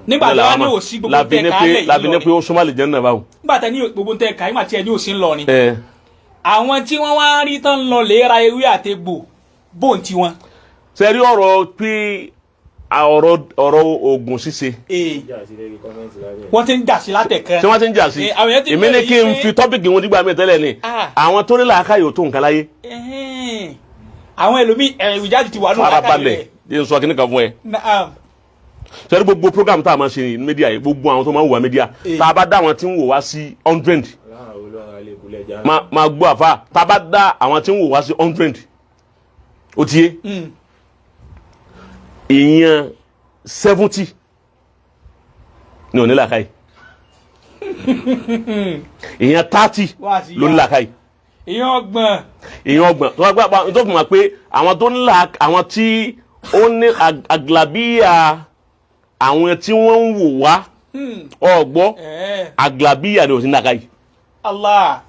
Nígbà tí wọ́n ní òsì gbogbo tẹ̀ kálẹ̀ yìí Láfi ní lọ pé ó súnmọ́ àlìjánnà báwọn. Nígbà tí ní gbogbo tẹ̀ ká nígbà tí ẹ ní òsì ńlọrin, Ẹ àwọn tí wọ́n wá rí tán lọ lè ra ewé àtegbò bóun ti wọn. Ṣe rí ọ̀rọ̀ pé ọ̀rọ̀ oògùn ṣíṣe Wọ́n ti ń jà sí látẹ̀kẹ́. Tí wọ́n ti ń jà sí. Àwọn èèyàn ti Èmi ní bẹ̀rẹ̀ kí n yìí pé- fi topic wọn dígbà mi tẹ́lẹ̀ ni. Ah. Àwọn tó ní làákàyè ò tó nǹkan láyé. Ẹhẹ́n. Àwọn ẹlòmíì ẹ̀rù ìjáde ti wà nù Farabalẹ̀, yé n sọ kíní kan fún ẹ. Naam. Sẹ́ni gbogbo program tá a máa ṣe ní media yìí, gbogbo àwọn tó máa ń wò wá media, tá a bá dá àwọn tí ń wò wá sí 100, máa gbọ́ àfa, tá a bá dá àwọn tí ń wò wá sí 100, ó ti yé, ìyẹn 70 ní òní làákàyè, ìyẹn 30 Wá sí ló ní yá. làákàyè. Èèyàn 30. Ìyẹn 30 tó bá gbà tó fi mọ̀ pé àwọn tó ń la, àwọn tí ó ní àgbàbíyà, àwọn tí wọ́n ń wò wá ọgbọ́, àgbàbíyà ni ò sí ní làákàyè. Allah.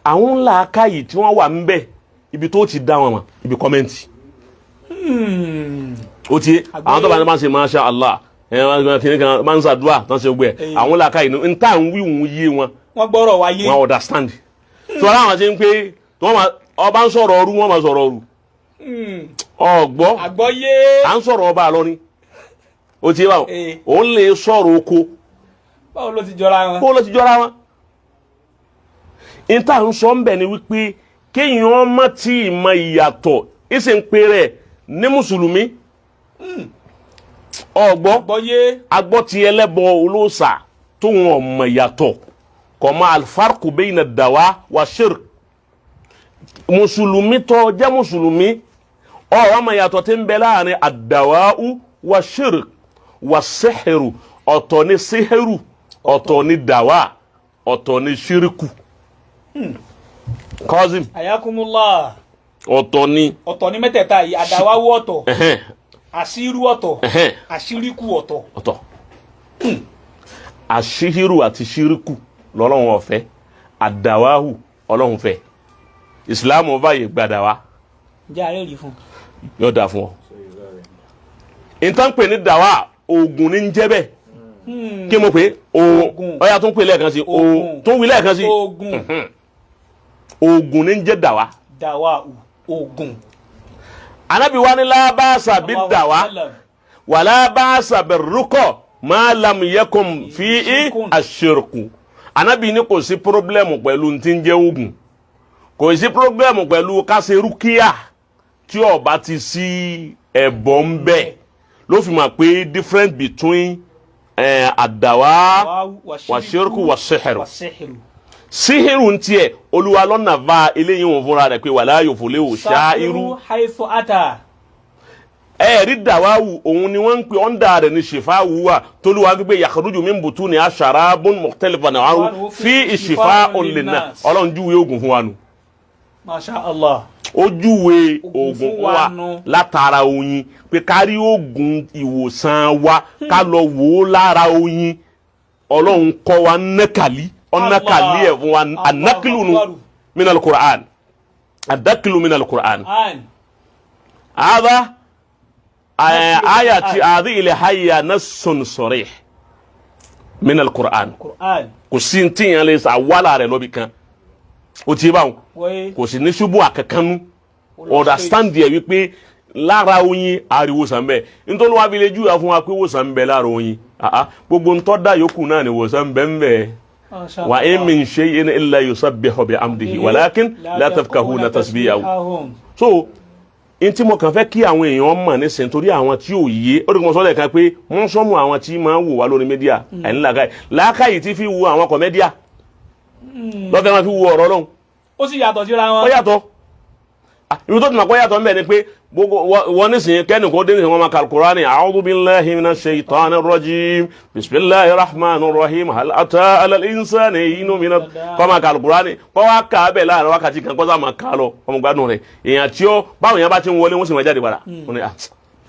Àwọn làákàyè tí wọ́n wà ń bẹ̀, ibi tó ti dá wọn mọ̀, ibi comment, ó ti àwọn tó bá ní máa ń ṣe masha Allah, ẹ wọn kìíní kan máa ń ṣàdúrà tó ń ṣe gbẹ, àwọn làákàyè ní n tá à ń wí òun yé wọn. Wọ́n gbọ́rọ̀ wáyé. Wọn understand tí wọn láwọn ṣe ń pé tí wọn máa ọba ń sọ̀rọ̀ ọrú, wọn máa sọ̀rọ̀ ọrú ọgbọ́. Àgbọ́yé. À ń sọ̀rọ̀ ọba àlọ́ ni, ó ti yé báwọn. Òun lè sọ̀rọ̀ oko. Báwo ló ti jọra wọn? Kó ló ti jọra wọn. Níta ń sọ ń bẹ̀ ni wípé kéèyàn má tí ì mọ ìyàtọ̀ ìsìn ń pe rẹ̀ ní mùsùlùmí ọgbọ́. Àgbọ́yé. Agbọ́ ti ẹlẹ́bọ olóòṣà tó wọn mọ ìyàtọ̀, kò mọ alfarku bayna dawa wa shirk. Mùsùlùmí tó jẹ́ mùsùlùmí, ọ̀rọ̀ ọmọ ìyàtọ̀ tí ń bẹ láàrin àdàwáú wa shirk wa sihiru. Ọ̀tọ̀ ni sihiru, ọ̀tọ̀ ni dàwà, ọ̀tọ̀ ni shiriku. Cousin. Ayakumullah. Ọ̀tọ̀ ni. Ọ̀tọ̀ ní mẹ́tẹ̀ẹ̀ta yìí: àdáwáwú ọ̀tọ̀, àṣírú ọ̀tọ̀, àṣíríkù ọ̀tọ̀. Ọ̀tọ̀. Àṣíhírù àti ṣíríkù lọ́lọ́run ọ̀fẹ́, àdàwáhù ọlọ́run fẹ́. Ìsìláàmù báyìí gbàdàwá. Ǹjẹ́ ààrẹ rí fún? Yóò dà fún ọ. Ìtàn pè ní dàwà, oògùn ní ń jẹ́ bẹ́ẹ̀. Kí mo pè é? Oògùn. Ọ̀yà tó ń pè lẹ́ẹ̀kan sí. Oògùn. Tó ń wí lẹ́ẹ̀kan sí. Oògùn. Oògùn ní ń jẹ́ dàwà. Dàwà, oògùn. Anábì wa ní la ba'sa bí dàwà wala ba'sa bir ruqa ma lam yakun fi Shirkun. ash-shirku. Anábì ní kò sí problem pẹ̀lú tí ń jẹ́ oògùn, kò sí problem pẹ̀lú kásẹ̀ rúkìá tí ó bá ti sí ẹ̀bọ ń bẹ̀. Ló fi mọ̀ pé difference between àdàwà wa shirku wa sihiru. Wa sihiru. Síhìrù ń tiẹ̀, olúwa lọ́nà bá eléyìí wọn fúnra rẹ̀ pé wala yuflihu sha'iru haythu ata. Ẹ̀ẹ́dì dàwáwù, òun ni wọ́n ń pè ọ́ndà rẹ̀ ní ṣèfáwù wa tolúwa wípé yakhruju min butuni sharabun mukhtalifun anwaruhu fi shifa'un linnas. Ọlọ́run júwe oògùn fún wa nù. Masha Allah. Ó júwe oògùn oògùn fún fún wa wa nù. Látara oyin, pé kárí oògùn ìwòsàn wa, ká lọ wò ó lára oyin. Ọlọ́run kọ́ wa nẹ́kàlí, ọ̀nàkàlí ẹ̀ fún wa. Allah. Anakilu nu Akbar. minal Qur'an, adakilu minal Qur'an. An. هذا آية هذه الحية نص صريح من القرآن. Qur'an. Kò sí tí yẹn lè sa wàhálà rẹ̀ lọ́bì kan, o ti báwọn. Wọ́yé. Kò sí ní ṣubú àkankanú. Understand yẹ wípé lára oyin ariwo sàn bẹ́ẹ̀, nítorí wàá fi lè júwèé fún wa pé wòsàn ń bẹ lára oyin. Ah, ah, gbogbo ntọ́ da yòókù náà ni wòsàn bẹ́ẹ̀ ń bẹ́ẹ̀. Masha Wa in Allah. min shay'in illa yusabbihu bihamdihi walakin la tafkahuna tasbihahum. So n tí mo kàn fẹ́ kí àwọn èèyàn mọ̀ nísìnyí, torí àwọn tí ò yé, ó dìgbò mọ̀ sọ́lẹ̀ kan pé wọ́n sọ́mu àwọn tí máa ń wò wá lórí media, àìní làákàyè, làákàyè tí fi wo àwọn comedian lọ́fẹ̀ẹ́ máa fi wo ọ̀rọ̀ Ọlọ́run. Ó sì yàtọ̀ síra wọn. Ó yàtọ̀. Ah, ibi tó ti mọ̀ pé ó yàtọ̀ ń bẹ̀ ni pé gbogbo wọ́n nísìnyí kẹ́ni kó dé nísìnyí, wọ́n máa ka Al-Qur'ani: a'udhu billahi minash shaitanir rajim, bismillahir rahmanir rahim, hal ata alal insani hinun mina. Kọ́ máa ka Al-Qur'ani, kọ́ wá kà á bẹ̀ láàrin wákàtí kan, kọ́ sá máa kà á lọ, ọmọ gbádùn rẹ̀. Èèyàn tí ó báwọn yẹn bá ti ń wọlé, wọ́n sì máa jáde padà. Wọ́n ní ah,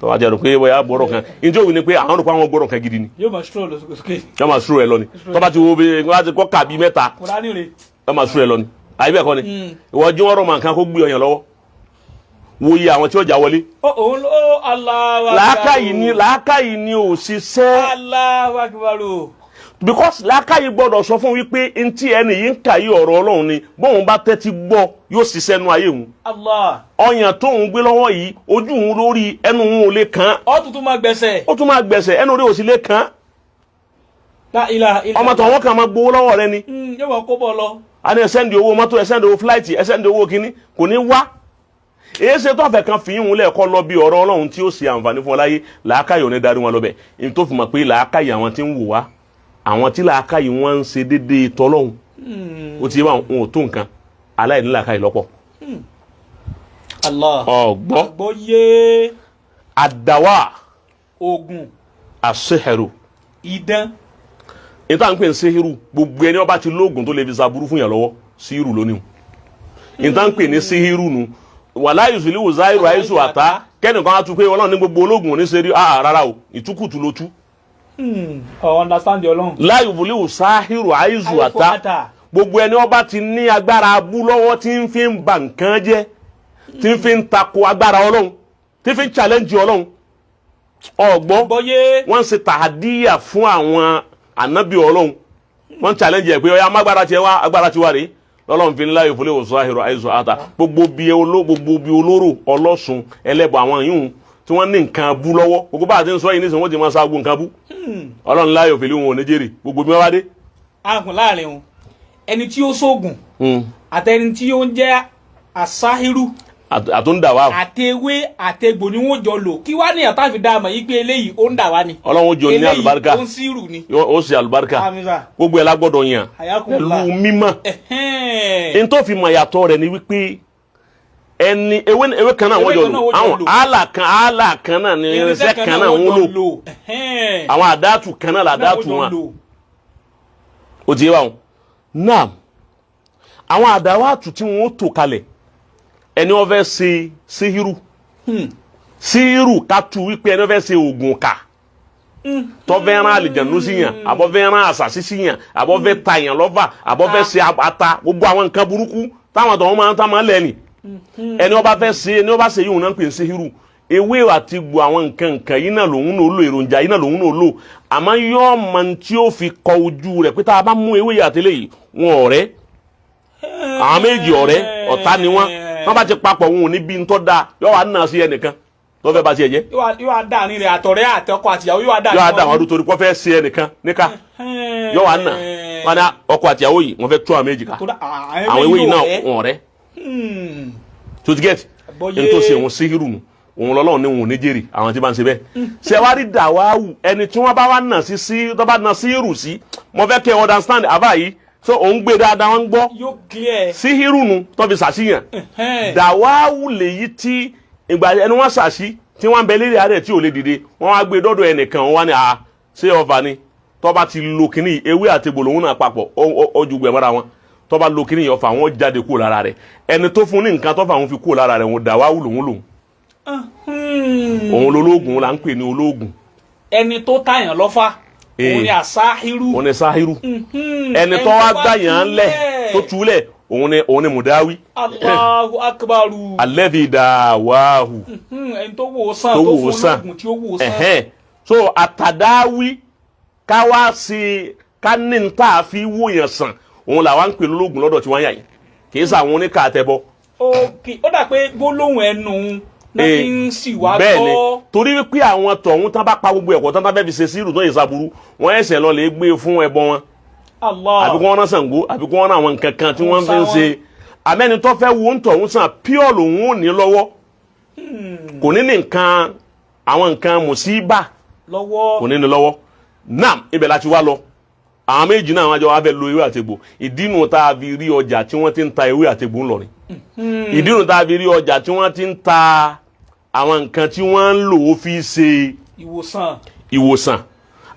tọ́wọ́ àti àrò pé bóyá gbọ́dọ̀ kan njẹ́ òun ni pé àwọn rò pé àwọn gbọ́dọ̀ kan gidi ni. Yóò máa stroll sókè. Yóò máa sùúrù ẹ lọ ni. Tọ́ bá ti wo bí wọ́n ti kọ́ kàbí mẹ́ta, Kùránì rè. yóò máa sùúrù ẹ lọ ni. Àyè bẹ́ẹ̀ kọ́ ni ìwọ jí wọ́n rọ̀ mọ̀ nǹkan kó gbé ọyàn lọ́wọ́. Wo iye àwọn tí ó já wọlé. Ó òun ó Allahu Akbar. Làákàyè ni ò ṣiṣẹ́. Allahu Akbar o. Because làákàyè gbọ́dọ̀ sọ fún wípé ntí ẹni yìí ń kà yí ọ̀rọ̀ Ọlọ́run ni, bóun bá tẹ́tí gbọ́ yóò ṣiṣẹ́ nu ayé òun. Allah. Ọyàn tóun gbé lọ́wọ́ yìí, ojú òun lórí, ẹnu òun ò lè kàn án. Ó tuntun máa gbẹ̀sẹ̀. Ó tún máa gbẹ̀sẹ̀, ẹnu rí ò sì lè kàn án. La ilaha illa. Ọmọ tó wọn kàn máa gbowó lọ́wọ́ rẹ ni. Yóò wọ́n kó bọ̀ lọ. A ní ẹ send owó mọ́tò, ẹ send owó flight, ẹ send owó kínní, kò ní wá. Èyí ṣe tó fẹ́ kan fi yín lẹ́ẹ̀kọ́ lọ bí ọ̀rọ̀ Ọlọ́run tí ó ṣe àǹfààní fún ọ láyé. Làákàyè ò ní darí wọn lọ́bẹ̀ ní tó fi mọ̀ pé làákàyè àwọn tí ń wò wá, àwọn tí làákàyè wọn ń ṣe déédéé tọ́lọ́hún, ó ti wá wọn ò tó nǹkan, aláìní làákàyè lọ́pọ̀. Allah. Ọ̀gbọ́. Àgbọ́yé. Àdáwà. Oògùn. Àṣehẹ̀rù. Idán. Níta ń pè ní sehiru, gbogbo ẹni ọba ti lóògùn tó lè fi ṣaburú fún yàn lọ́wọ́, sehiru lónìí o. Níta ń pè ní sehiru nu wàlá ìsúlẹ̀ wùzáìrù àìsù àtá kẹ́nìkan á tún pé Ọlọ́run ní gbogbo ológun ní sẹ́rí àà, rárá o, ìtúkùtù ló tú. Ọ̀ understand Ọlọ́run. Láì wùlé wùsáhìrù àìsù àtá àtà. Gbogbo ẹni ọba ti ní agbára abú lọ́wọ́ tí ń fi ń ba nǹkan jẹ́, tí ń fi ń tako agbára Ọlọ́run, tí ń fi ń challenge Ọlọ́run, ọ̀gbọ́n. Àgbọ́yé. Wọ́n ń ṣe tàdíyà fún àwọn ànábì Ọlọ́run, wọ́n ń challenge ẹ̀ pé ọ̀yà amágbára tiẹ̀ wá, agbára tiwa rèé. Lọ́lọ́run fi ńlá ìfúnlẹ̀ òṣù àhìrò àìsàn àtà gbogbo bí olóró, ọlọ́sùn, ẹlẹ́bọ̀, àwọn yìí tí wọ́n ní nǹkan bú lọ́wọ́, gbogbo bá a ti ń sọ yìí nísìnyí, wọ́n ti máa ṣaago nǹkan bú. Ọlọ́run láyò fèlè wọn ò ní jèrè gbogbo bí wọ́n bá dé. Ahùn láàrin wọn, ẹni tí ó sóògùn àtẹni tí ó ń jẹ́ àsáhírù Àtúndà wa. Àtewé àtegbò ni wọ́n jọ lò. Kí wá ní àtàfi dá a mọ̀ yí pé eléyìí ó ń dà wá ni? Ọlọ́run ó jọ ní àlùbáríkà. Eléyìí ó ń sírù ni. Ó sì àlùbáríkà. Àmín sà. Gbogbo ẹ̀ la gbọ́dọ̀ yàn Hayakumullah. pẹ̀lú mímọ́. Ẹ̀hẹ́n. N tó fi mọ̀ yàtọ̀ rẹ̀ ni wípé ẹni ewé kan náà wọ́n Ewé jọ kan lò. náà wọ́n jọ Àwọn lò. àlà kan náà ni irinṣẹ́ kan náà wọ́n lò. Ẹ̀hẹ́n. Àwọn àdáàtù kan náà làdáàtù Náà wọ́n wọn. jọ lò. Ó ti yé wa wọn náà, àwọn àdáwàtù tí wọ́n tò kalẹ̀, ẹni wọ́n fẹ́ ṣe síhírù, síhírù ká tu wípé ẹni wọ́n fẹ́ ṣe oògùn ká tọ́ fẹ́ rán àlìjànú sí yàn, àbọ̀ fẹ́ rán àṣàṣì sí yàn, àbọ̀ fẹ́ ta yàn lọ́fà, àbọ̀ fẹ́ ṣe ata, gbogbo àwọn nǹkan burúkú táwọn tó máa ń tá máa ń lẹ́nì, ẹni wọ́n bá fẹ́ ṣe, ẹni wọ́n bá ṣe yìí, náà ń pè ní síhírù. Ewé àti gbò àwọn nǹkan nǹkan yìí náà lòun náà lò, èròjà yìí náà lòun náà lò, àmọ́ yóò mọ tí ó fi kọ ojú rẹ̀ pé tá a bá mú ewé yìí àtẹlẹ́ yìí, wọn ọ̀rẹ́, àwọn méjì ọ̀rẹ́ ọ̀tá ni wọ́n. Wọ́n bá ti papọ̀, wọn ò ní bí ntọ́ da, yóò wá nà sí ẹnìkan tó fẹ́ bá tiẹ̀ jẹ́. Yóò wá dà ní rẹ̀, àtọ̀rẹ́ àtọkọ àtìyàwó, yóò wá dà. Yóò wá dà wọn torí kó fẹ́ ṣe ẹnìkan níka, yóò wá nà wọn ní ọkọ àtìyàwó yìí, wọ́n fẹ́ tú àwọn méjì ká. Àwọn ewé yìí náà wọn ọ̀rẹ́ tó ti get. Àgbọ́yé. N tó ṣe òun síhírù nù, òun lọ́lọ́run ní òun ò ní jèrè àwọn tí bá ń ṣe bẹ́ẹ̀. Ṣe wá rí dàwáwù, ẹni tí wọ́n bá wá nà sí sí tó bá nà sí irù sí, mo fẹ́ kẹ́ ẹ understand àbá yìí, so òun gbé dáadáa, wọ́n ń gbọ́. Yóò clear. Síhírù nù tó fi ṣàṣìyàn. Ẹ̀hẹ́n. Dàwáwù lèyí tí ìgbà ẹni wọ́n ṣàṣì tí wọ́n ń bẹ lérí àárẹ̀ tí ò lè dìde, wọ́n wá gbé dọ́dọ̀ ẹnìkan, wọ́n wá ní a ṣé ọfà ni tó bá ti lo kínní, ewé àti egbò lòun náà papọ̀, ó ju gbẹ̀mọ́ra wọn, tó bá lo kínní, ọfà wọn jáde kúrò lára rẹ̀. Ẹni tó fún ní nǹkan tó fà wọn fi kúrò lára rẹ̀, wọn dàwáwù lòun lòun. Òun lológun là ń pè ní ológun. Ẹni tó tàyàn lọ́fà, òun ni àsáhírù. Òun ni sáhírù. Ẹni tó wá gbà yàn án lẹ̀, tó túlẹ̀, òun ni mùdáwí. Allahu akbaru. Alẹ́bí dàwáhù. Ẹni tó wò ó sàn, tó tó wò ó fún sàn. ológun tí ó wò ó sàn. Ẹ̀hẹ́n. So àtàdáwí, ká wá sí i, ká ní n tá a fi wò yàn sàn, òun làwa ń pè lólógun lọ́dọ̀ tí wọ́n yà yìí, kì í sàwọn oníkà àtẹ̀bọ. Ok, ó dà pé gbólóhùn ẹnu náà fi ń sì wá Bẹ́ẹ̀ ni. gbọ́. Torí wípé àwọn tọ̀hún tán bá pa gbogbo ẹ̀kọ́ tán, tán fẹ́ fi ṣe sírù tó yẹ sàbúrú, wọ́n ẹ̀sẹ̀ lọ lè gbé fún ẹbọ wọn. Allah. Àbí kí wọ́n rán Ṣàngó, àbí kí wọ́n rán àwọn nǹkan kan tí wọ́n fi ń ṣe. Àmẹ́ni tó fẹ́ wo ń tọ̀hún sàn, pure lòun ò ní lọ́wọ́, kò ní ní nǹkan, àwọn nǹkan mùsíbà lọ́wọ́. Kò ní ní lọ́wọ́. Nam ibẹ̀ láti wá lọ, àwọn méjì náà wọ́n jọ wá fẹ́ lo ewé àtegbò. Ìdínú tá a fi rí ọjà tí wọ́n ti ń ta ewé àtegbò ńlọrin, ìdínú tá a fi rí ọjà tí wọ́n ti ń ta àwọn nǹkan tí wọ́n ń lò ó fi ṣe ìwòsàn. Ìwòsàn.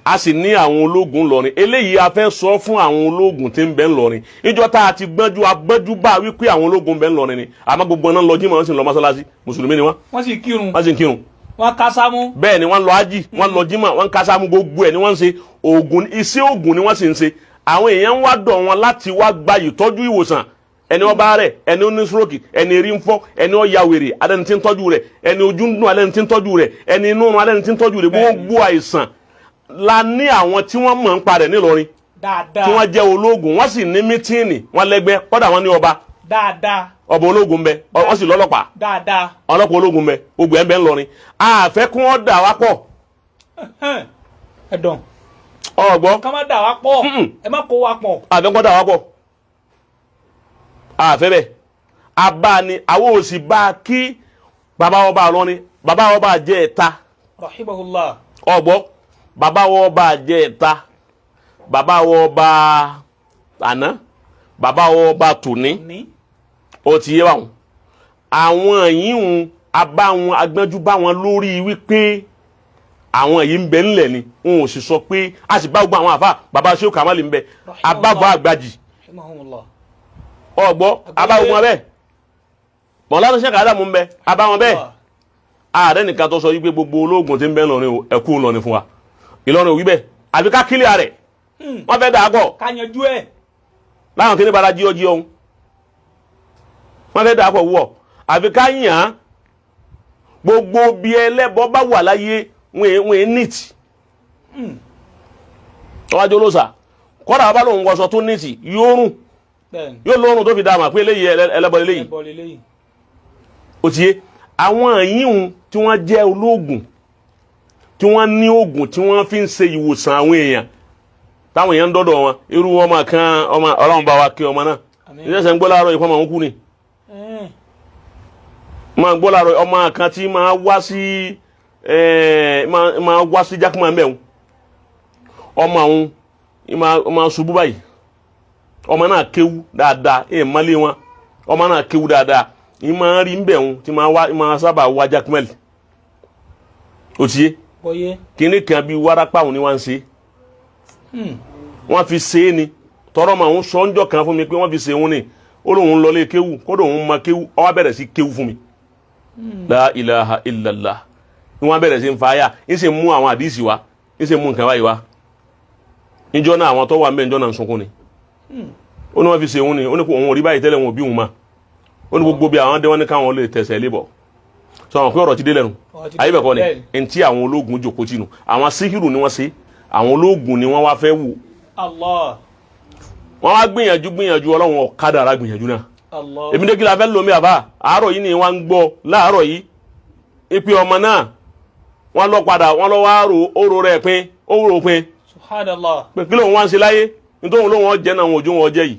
A sì ní àwọn ológun ńlọrin. Eléyìí a fẹ́ sọ fún àwọn ológun tí ń bẹ ńlọrin. Ìjọ tá a ti gbọ́njú agbọ́njú bá wípé àwọn ológun bẹ ńlọrin ni, àmọ́ gbogbo náà lọ jímọ̀, wọ́n sì ń lọ mọ́sálásí, mùsùlùmí ni wọ́n. Wọ́n sì kírun. Wọ́n sì ń kírun. Wọ́n kásámú. Bẹ́ẹ̀ ni, wọ́n lọ ájì, wọ́n lọ jímọ̀, wọ́n ń kásámú, gbogbo ẹ̀ ni wọ́n ń ṣe. Oògùn, iṣẹ́ oògùn ni wọ́n sì ń ṣe. Àwọn èèyàn ń wá dọ̀ wọn láti wá gba ìtọ́jú ìwòsàn. Ẹni ọba rẹ̀, ẹni ó ní stroke, ẹni erí ń fọ́, ẹni ó ya wèrè, alẹ́ni tí ń tọ́jú rẹ̀, ẹni ojú ń dùn, alẹ́ni tí ń tọ́jú rẹ̀, ẹni inú rún, alẹ́ni tí ń tọ́jú rẹ̀. Gbogbo àìsàn la ní àwọn tí wọ́n mọ̀ ń parẹ̀ nílọrin, Dáadáa. tí wọ́n jẹ́ ológun, wọ́n sì ní mítìnì, wọ́n lẹ́gbẹ́, kọ́dà wọ́n ní ọba. Dáadáa. Ọba ológun bẹ, wọ́n sì lọ́lọ́pàá. Dáadáa. Ọlọ́pàá ológun bẹ, gbogbo ẹ̀ ń bẹ ńlọrin. Àfẹ́ kí wọ́n dà wá pọ̀. Ẹ̀dùn. Ọ̀gbọ́. Ká má dà wá pọ̀. Mm-mm. Ẹ má kó wa pọ̀. Àfẹ́ kí wọ́n dà wá pọ̀, àfẹ́ bẹ́ẹ̀ abá ni àwọn òsì bá a kí bàbá ọba àlọ́ni, bàbá ọba jẹ́ ẹ̀ta. Rahimahullah. Ọ̀gbọ́, bàbá ọba jẹ́ ẹ̀ta, bàbá ọba àná, bàbá ọba tòní. Ní. Ó ti yé báwọn àwọn yìí ń abá wọn agbẹ́jú bá wọn lórí wípé àwọn yìí ń bẹ ńlẹ̀ ni wọn ò sì sọ pé a sì bá gbogbo àwọn àfa bàbá Shehu Kamali ń bẹ, abábọ̀ àgbàjì. Rahimahullah. Ọgbọ́, abá gbogbo wọn bẹ́ẹ̀, mọ̀lánà Sheikh Adamu ń bẹ, abá wọn bẹ́ẹ̀. Ààrẹ nìkan tó sọ wípé gbogbo ológun tí ń bẹ ńlọrin o, ẹkú ńlọrin fún wa, Ìlọrin ò wí bẹ́ẹ̀, àbí ká kílíà rẹ̀, wọ́n fẹ́ dàá pọ̀. Ká yanjú ẹ̀. Láwọn kí ní bara jí ọjí ọ̀hún, wọ́n fẹ́ dàá pọ̀ wọ̀, àfi ká yàn án. Gbogbo bí ẹlẹ́bọ bá wà láyé, wọ́n è nìtì tọ́wájú olóòsà, kọ́dà bá lóun wọṣọ tó nìtì, yóò rùn. Bẹ́ẹ̀ni. Yóò lóorùn tó fi dáa mà pé eléyìí ẹlẹ́bọ eléyìí. Ẹbọ lélẹ́yìí. Ó ti yé àwọn yíhun tí wọ́n jẹ́ olóògùn, tí wọ́n ní oògùn tí wọ́n fi ń ṣe ìwòsàn àwọn èèyàn, táwọn èèyàn ń dọ́dọ̀ wọn. Irú ọmọ kan, ọmọ ọlọ́run bá wa kí ọmọ náà. Àmín. Ìṣẹ̀ṣẹ̀ ń gbọ́ láàárọ̀ ìfọ́nmọ̀ ń kú ni. Ẹ̀ẹ́n. Máa gbọ́ láàárọ̀, ọmọ kan tí máa wá sí máa wá sí jákèmá ń bẹ̀ wọn, ọmọ àwọn máa ṣubú báyìí. Ọmọ náà kéwú dáadáa, ẹ̀ mọ́lé wọn, ọmọ náà kéwú dáadáa, ì máa rí ń bẹ̀ wọn tí máa wá, máa sábà wá jákèmẹ́lì. Ó ti yé. Bọ́yé. Kíní kan bíi wárápá òun ni wọ́n ń ṣe. Wọ́n fi ṣe é ni tọrọ ma ń sọ ńjọ́ kan fún mi pé wọ́n fi ṣe òun ni. Ó lóun lọlé kéwú, kódà òun ma kéwú. Ó wá bẹ̀rẹ̀ sí kéwú fún mi. La ilaha illallah, ni wọ́n bẹ̀rẹ̀ sí ń fa àyà, ń sì mú àwọn àdìsí wa, ń sì mú nǹkan báyìí wá. Níjọ́ náà, àwọn tó wà ń bẹ̀ níjọ́ náà ń sunkún ni. Ó ní wọ́n fi ṣe òun ni. Ó ní kó òun ò rí báyìí tẹ́lẹ̀, wọn ò bí òun ma. Ó ní gbogbo bí àwọn dé, wọ́n ní káwọn lè tẹ̀sẹ̀ lébọ̀ sọ àwọn pé ọ̀rọ̀ ti dé lẹ́nu. Ọ̀rọ̀ ti dé. Ayé bẹ̀ kọ́ ni. Bẹ́ẹ̀ni. Ntí àwọn ológun jòkó tì nù, àwọn síhìrù ni wọ́n ṣe, àwọn ológun ni wọ́n wá fẹ́ wò. Allah. Wọ́n wá gbìyànjú gbìyànjú, ọlọ́run ọ̀kadà ara gbìyànjú náà. Allah. Èmi dé kí la fẹ́ lomi àbá àárọ̀ yìí ni wọ́n ń gbọ́ láàárọ̀ yìí ipe ọmọ náà wọ́n lọ padà, wọ́n lọ wá ro oró rẹ̀ pin, ó rò pin. Subhanallah. Pé kí lóun wá ń ṣe láyé, nítorí lóun ọjẹ́ náà, wọn òjò wọn ọjẹ́ yìí,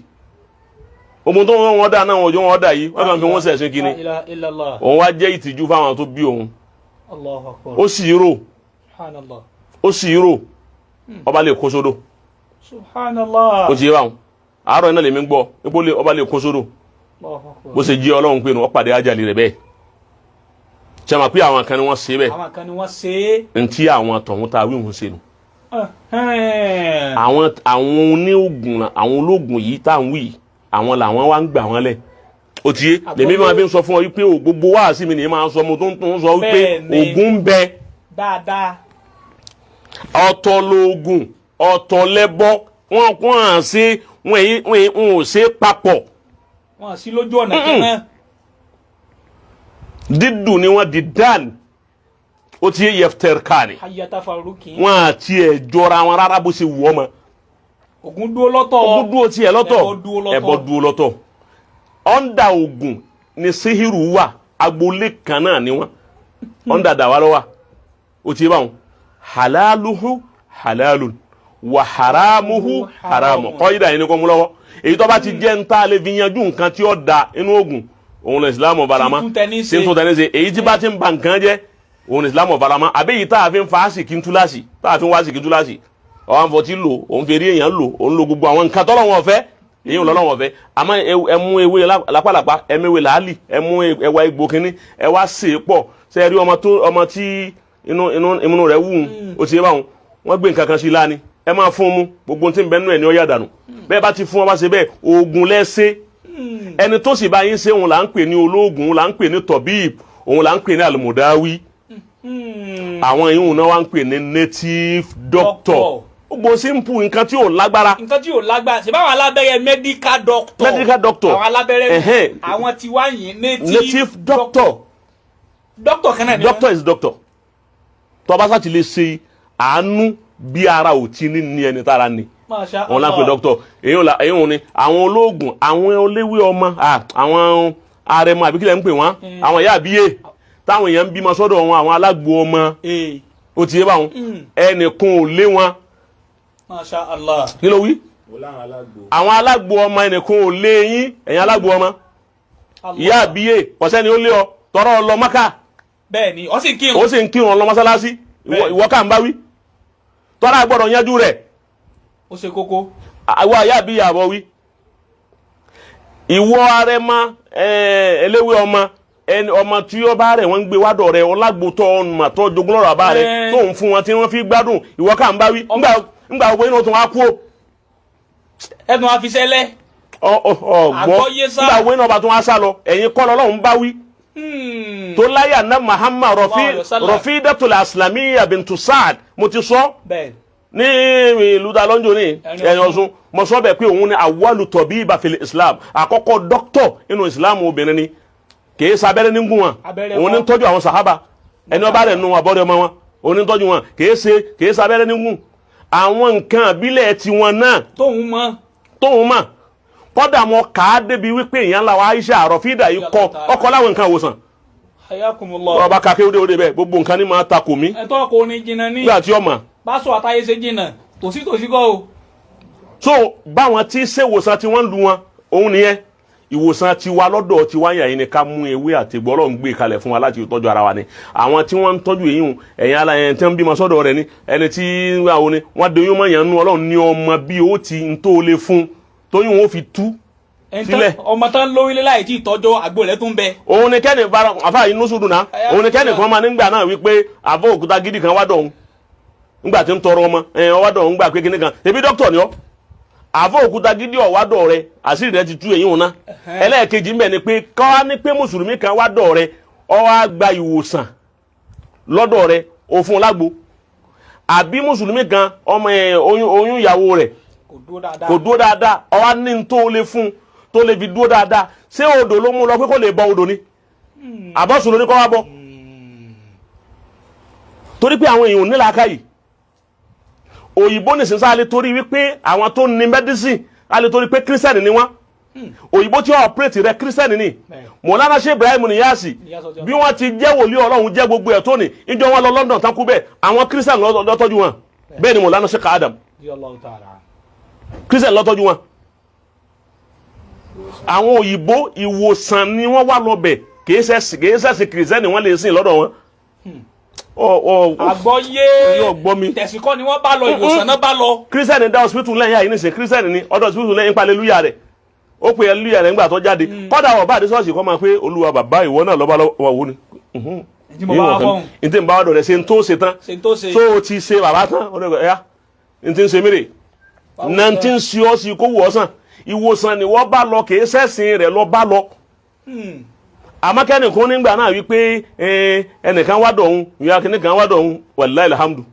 ogun tó wọn dà náà, wọn òjò wọn dà yìí, wọ́n kàn fi wọ́n sẹ̀sìn kí ni. La ilaha illallah. Òun wá jẹ́ ìtìjú fáwọn tó bí òun. Allahu akbar. Ó sì rò. Subhanallah. Ó sì rò, ọba lè kó sódò. Subhanallah. Ó ti yé báwọn. Àárọ̀ iná lèmi ń gbọ́ ipò ọba lè kó sódò. Allahu akbar. Bó ṣe jí ọlọ́run pé nu ọ pàdé ájàlè rẹ̀ bẹ́ẹ̀, ṣe máa pé àwọn kan ni wọ́n ṣe bẹ́ẹ̀. Àwọn kan ni wọ́n ṣe é. Ntí àwọn tọ̀hún tá a wí òun ṣe nu. Ẹ̀hẹ́n. Àwọn oníògùn, àwọn ológun yìí tá à ń wí yìí, àwọn làwọn wá ń gbà wọ́n lẹ̀. Ó ti yé lèmi máa fi ń sọ fún ọ wípé o gbogbo wáàsí mi nìyẹn máa ń sọ, mo tó ń tún sọ wípé Bẹ́ẹ̀ni. ògùn ń bẹ. Dáadáa. Ọ̀tọ̀ lóògùn, ọ̀tọ̀ lẹ́bọ, wọn kún à ṣe wọn èyí wọn èyí wọn ò ṣe papọ̀. Wọn sí lójú ọ̀nà kan náà. Dídùn ni wọ́n di dan, ó ti yé yẹftẹr káàní. Hayata faruki. Wọn àti ẹ̀ jọra wọn rárá bó ṣe wù ọ́ mọ́. Ògùn dúró lọ́tọ̀. Ògùn dúró tiẹ̀ lọ́tọ̀. Ẹbọ dúró lọ́tọ̀. Ẹbọ dúró lọ́tọ̀. Ọ̀ndà ògùn ni síhìrù wà, agboolé kan náà ni wọ́n, ọ̀ndà dàwa lọ́wọ́. Ó ti yé báwọn, halaluhu halalun wa haramuhu haramu, kọ́ yìí ní kò mú lọ́wọ́. Èyí tó bá ti jẹ́ ń tá lè fi yanjú nǹkan tí ó da inú ògùn, òun lè Islam ọ̀barama. Tí ń tún tẹni ṣe. Tí ń tún tẹni ṣe. Èyí tí bá ti ń ba nǹkan jẹ́, òun lè Islam ọ̀barama. Àbí èyí tá a fi ń fa àsìkí ńtúláṣì, tá a fi ń wá àsìkí ńtúláṣì, ọ̀hún àfọ̀tí lò, òun fi rí èèyàn lò, òun lo gbogbo àwọn nǹkan tọ́lọ̀ wọn fẹ́, èyí ò lọ́lọ́wọ́ fẹ́. Àmọ́ ẹ mú ewé lápàlàpà, ẹ mú ewé làálì, ẹ mú ẹwà egbò kínní, ẹ wá sè é pọ̀. Ṣe é rí ọmọ tó ọmọ tí inú inú inú rẹ̀ wù ú, ó ti yé báwọn, wọ́n gbé nǹkan kan sí i láni, ẹ máa fún un mú, gbogbo tí ń bẹ nínú ẹ̀ ní ó yà dànù. Bẹ́ẹ̀ bá ti fún ọ bá ṣe bẹ́ẹ̀, oògùn lẹ́sẹ̀. Ẹni tó sì bá yín ṣe, òun là ń pè ní olóògùn, òun là ń pè ní tọ̀bíìb, òun là ń pè ní àlùmọ̀dáwí. Àwọn yìí náà wá ń pè ní native doctor. Doctor. Gbogbo simple nǹkan tí ò lágbára. Nǹkan tí yóò lágbára ṣe báwọn alábẹ́rẹ́ medical doctor. Medical doctor. Àwọn alábẹ́rẹ́. Àwọn tí wá yìí native, Native doctor. Doctor kan náà ni wọ́n. Doctor is doctor. Tó bá sá ti lè ṣe àánú bí ara ò ti ní ní ẹni tára ni, Masha wọn lápè Allah. doctor. Èyí ò la èyí ò ní àwọn olóògùn, àwọn oléwé ọmọ, àwọn arẹmọ, àbí kílẹ̀ ń pè wọ́n, àwọn ìyá àbíyè táwọn èèyàn ń bímọ sọ́dọ̀ wọn, àwọn alágbo ọmọ. Ó ti yé báwọn, ẹnìkan ò lé wọn. Masha Allah. Kí ló wí? Mo láwọn alágbo. Àwọn alágbo ọmọ, ẹnìkan ò lé yín. Ẹ̀yin alágbo ọmọ, Allah. ìyá àbíyè, kọ̀sẹ́ni ó lé ọ tọrọ ọ lọ Mákà. Bẹ́ẹ̀ ni, ọ sì ń kírun. Ó sì ń kírun lọ mọ́sálásí. Bẹ́ẹ̀. Ìwọ ká ń bá wí tọ́lá gbọ́dọ̀ yanjú rẹ̀. Ó ṣe kókó. Àwọn àyà bí ìyàbọ̀ wí, ìwọ arẹmọ, eléwé ọmọ, ẹni ọmọ tí ó bá rẹ̀ wọ́n ń gbé wádọ̀ rẹ̀, ọlágbótọ́ ọ̀nà tó jogún lọ́rọ̀ àbá rẹ̀ tó ń fún wọn tí wọ́n fi gbádùn, ìwọ ká ń bá wí. Ńgbà gbogbo inú tó wá kú ó. Ẹnu àfisẹ́lẹ̀. Ọgbọ́. Àgbọ́yé sá. Ńgbà gbogbo inú ọba tó wá sá lọ, ẹ̀yin kọ́ lọ́lọ́run bá wí tó láyà ná Muhammad Allahu alaihi wasallam. Rafidatul Aslamiyya bintu Saad, mo ti sọ ní ìlú ta lọ́njọ́ ní Ẹ̀yìn. Ẹ̀yìn Ọ̀ṣun, mo sọ bẹ́ẹ̀ pé òun ni awwalu tabiba fil Islam, àkọ́kọ́ dókítọ̀ nínú Islam obìnrin ni. Kì í sabẹ́rẹ́ ní gún wọn. Abẹ́rẹ́ Òun ní kọ́. tọ́jú àwọn sàhábà, ẹni ọba rẹ̀ nu àbọ̀dẹ̀ ọmọ wọn, òun ní tọ́jú wọn. Kì í sabẹ́rẹ́ ní gún àwọn nǹkan àbílẹ̀ tiwọn náà. Tóun mọ. Tóun mọ̀ kọ́dà mọ́ kà á débi wípé èèyàn ńlá wa Aisha àròfídà yìí kọ́ ọkọ̀ láwọn nǹkan àwòsàn. Hayakumullah. Ọba kakẹ́ ó dé bẹ́ẹ̀, gbogbo nǹkan ní máa takò mí. Ẹ̀tọ́ kò ní jìnnà ní. Nígbà tí ọmọ Bá sọ àtàyè ṣe jìnnà tòsí tòsí kọ́ o. So báwọn tí ṣèwòsàn tí wọ́n ń lu wọn, òun nìyẹn. Ìwòsàn tiwa lọ́dọ̀ tiwa yàn yín ni ká mú ewé àti egbò. Ọlọ́run gbé kalẹ̀ fún wa láti tọ́jú ara wa ni. Àwọn tí wọ́n ń tọ́jú èyí hùn, ẹ̀yin ala ẹ̀yìn tí wọ́n ń bímọ sọ́dọ̀ rẹ̀ ni, ẹni tí àwọn ni wọ́n de oyún mọ́ yẹn nú. Ọlọ́run ní ọmọ bí ó ti ń tó lé fún tóyún ó fi tú Ẹni sílẹ̀. Ọmọ tán lórílẹ̀ láì tí ìtọ́jọ́ àgbo rẹ̀ tún bẹ. Òun ni kẹ́ni fara àfa inú sùdùn náà. Òun ni kẹ́ni kan máa nígbà náà wípé àbọ̀ òkúta gidi kan wá dọ̀hún ńgbà tí ń tọrọ ọmọ ẹ̀ ọwá dọ̀hún ńgbà pé kíní kan ebi dókítà ni ọ́, àfọ òkúta gidi ọ̀wádọ̀ rẹ, àṣírí rẹ ti tú èyí wọn ná. Ẹlẹ́ẹ̀kejì ń bẹ̀ ni pé káwá ní pé mùsùlùmí kan wá dọ̀ rẹ, ó wá gba ìwòsàn lọ́dọ̀ rẹ, òfun lágbo, àbí mùsùlùmí kan ọmọ ẹ̀ oyún ìyàwó rẹ̀ Kò dúró dáadáa. kò dúró dáadáa, ó wá ní n tó lè fún tó lè fi dúró dáadáa. Ṣé odò ló mú lọ pé kó lè bọ odò ni, àbọ̀sùn ló ní kó wá bọ? Torí pé àwọn èèyàn ò ní làákàyè. Òyìnbó nìsín sáà lè torí wípé àwọn tó ní medicine á lè torí pé kírísítẹ̀nì ni wọ́n. Òyìnbó tí ó operate rẹ, kírísítẹ̀nì ni. Mọ̀lánà Ṣe Ibrahim Niyasi, bí wọ́n ti jẹ́ wòlíì Ọlọ́run, jẹ́ gbogbo ẹ̀ tó ní ìjọ wọn lọ London tán kú bẹ́ẹ̀, àwọn kírísítẹ̀nì ló tọ́jú wọn. Bẹ́ẹ̀ ni Mọ̀lánà Sheikh Adam, kírísítẹ̀nì ló tọ́jú wọn. Àwọn òyìnbó, ìwòsàn ni wọ́n wá lọ bẹ̀, kìí ṣẹ̀sìn kìrìsìtẹ́nì wọ́n lè sìn lọ́dọ̀ wọn. Àgbọ́yé. Yóò gbọ́ mi. Tẹ̀síkọ́ ni wọ́n bá lọ, ìwòsàn náà bá lọ. Kírísítẹ́nì dá hospital lẹ́yìn àyè nísìn, kírísítẹ́nì ni ọ̀dọ̀ hospital lẹ́yìn pa aleluya rẹ̀, ó pe aleluya rẹ̀ ńgbà tó jáde. Kọ́dà ọba àdé sọ́ọ̀sì kọ́ máa pé Olúwa bàbá, ìwọ náà lọ́ba lọ́wọ́ wo ni. Tí mo bá wá fọ́hùn. N tí n bá wà dọ̀ rẹ̀, ṣe n tó ṣe tán. Ṣe tó ṣe. Tó o ti ṣe bàbá tán, ó lè gbọ́ ẹ̀yà n tí ń ṣe mí rè náà, n tí ń ṣe ọ́ sí kó wù ọ́ sàn. Ìwòsàn ni wọ́n bá lọ, kì í ṣẹ̀sìn rẹ̀ lọ bá lọ. Àmọ́ kẹ́nìkan nígbà náà wípé ẹnìkan wá dọ̀hún, ìyá kìnìkan wá dọ̀hún, wàláhì alhamdu,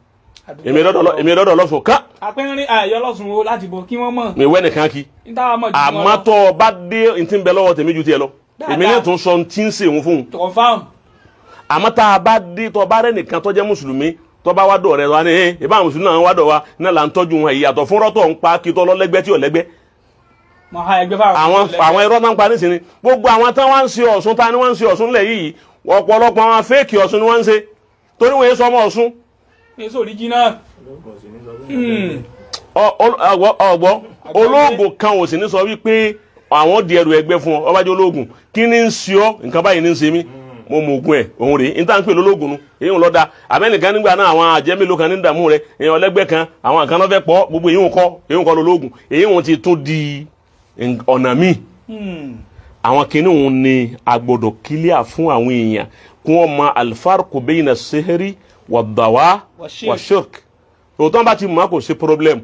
èmi lọ́dọ̀ lọ́sùn ká. Apẹ́rín àyọ lọ́sùn o láti bọ̀ kí wọ́n mọ̀. Mi wẹ́ nìkan kí. Níta mọ̀ ju wọn Àmọ́ lọ. tó o bá dé, n tí ń bẹ lọ́wọ́ tèmi ju tiẹ̀ lọ. Èmi ní tún sọ tí ń ṣe òun fún un. Confam. Àmọ́ tá a bá dé, tó o bá rẹ́ nìkan tó jẹ́ mùsùlùmí tó bá wá dọ̀ rẹ̀ wá ní ẹ ìbá mùsùlùmí náà wá dọ̀ wa náà là ń tọ́jú wọn, ìyàtọ̀ fún rọ́tọ̀ ń pa kí tọ́ lọ́lẹ́gbẹ́ tí ò lẹ́gbẹ́. Mọ̀ ha ẹgbẹ́ fáwọn. Àwọn irọ́ náà ń pa nísìnyí. Gbogbo àwọn tán wá ń ṣe Ọ̀ṣun, ta ni wọ́n ń ṣe Ọ̀ṣun lẹ̀ yìí? Ọ̀pọ̀lọpọ̀ àwọn fake Ọ̀ṣun ni wọ́n ń ṣe, torí wọ́n yé sọmọ Ọ̀ṣun. Èso original. Ọgbọ́, olóògùn kan ò sì ní sọ wípé àwọn di ẹrù ẹgbẹ́ fún ọ. Ọba jẹ́ olóògùn, kí ni ń ṣe ọ? Nǹkan báyìí ní ń ṣe mí, mo mọ ògùn ẹ̀, òun rèé ní tá à ń pè lólógùn nu. Èyí ń lọ da àmẹ́nìkan nígbà náà, àwọn àjẹ́ mélòó kan ní dààmú rẹ, èèyàn ọlẹ́gbẹ́ kan, àwọn kan lọ́fẹ́ pọ̀ gbogbo. Èyí ń kọ́, èyí ń kọ́ lólógùn. Èyí ń ti tún di ọ̀nà míì. Àwọn kìíní òun ni a gbọ́dọ̀ kílíà fún àwọn èèyàn kí wọ́n mọ alfarku bayna sihiri wà dàwà wà shirk. Tòótọ́ bá ti mọ̀, kò sí problem.